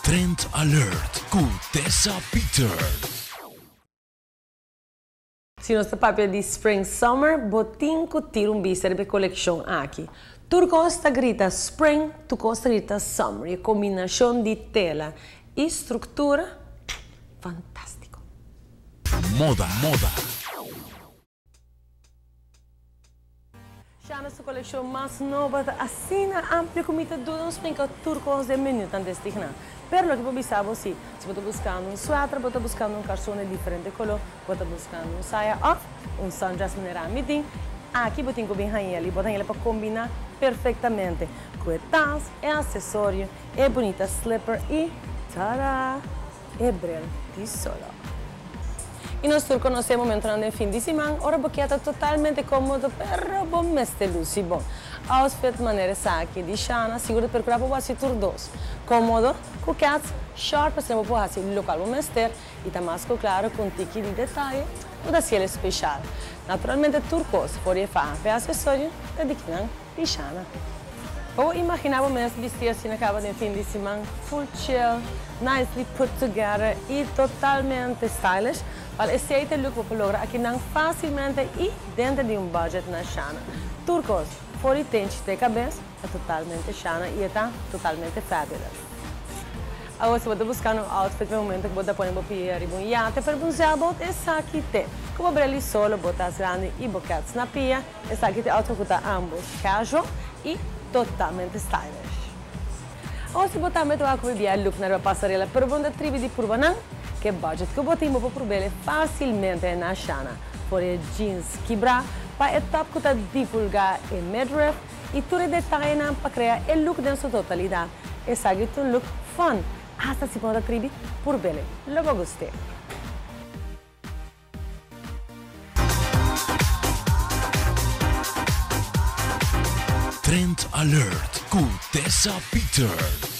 Trend Alert ku Tessa Peters. Si nos ta papia di spring summer, bo tin ku tira un bista riba e kolekshon aki. Tur kos ta grita spring, tur kos ta grita summer. E kombinashon di tela i struktura, fantástiko. Moda, moda. Shana su kolekshon mas nobo ta asina amplio ku mi ta duda un spinka tur kos den menu tan destigná. Pero loke por bisa bo si, si bo ta buskando un suèter, bo ta buskando un karson di diferente koló, bo ta buskando un saya òf un sundress manera ami tin, aki bo tin ku bin hañ'el i bo ta hañ'el pa kombiná perfektamente ku e tas, e asesorio, e bunita slipper i, tada! E bril di solo. I nos tur konosé e momentonan den fin di siman ora bo kia ta totalmente kómodo pero bo mester lusi bon. Outfit manera esaki di Shana sigur ta perkurá pa bo hasi tur dos. Kómodo ku kèts short pa asina bo por hasi lokual bo mester i ta mas ku klaro ku un tiki di detaye bo ta hasiel espeshal. Naturalmente tur kos for di e faha pa e asesorio ta di kinan di Shana. Bo imaginá bo mes bisti asina kaba den fin di siman, full chill, nicely put together i totalmente stylish? Wèl, esei ta e look bo por logra akinan fásilmente i denter di un budget na Shana. Tur kos, for di tenchi te kabes, ta totalmente Shana i e ta totalmente fabulous. Awor, si bo ta buskando un outfit pa e momento ku bo ta pone bo pia riba un yate pero un zeilboot, esaki te. Ku bo brel di solo, bo tas grandi i bo kèts na pia, Esaki ta e outfit ku ta ambos casual i totalmente stylish. Awor si bo tambe ta wak ku bibia look na riba pasarela pero bo no ta tribi di purba nan, ke budget ku bo tin bo por purb'el facilmente na Shana. For e jeans kibrá pa e top ku ta divulgá e midriff i tur e detayenan pa krea e look den su totalidat. Esaki ta un look fun, hasta si bo no ta tribi purb'el lo bo gust'é. Trend Alert ku Tessa Peters.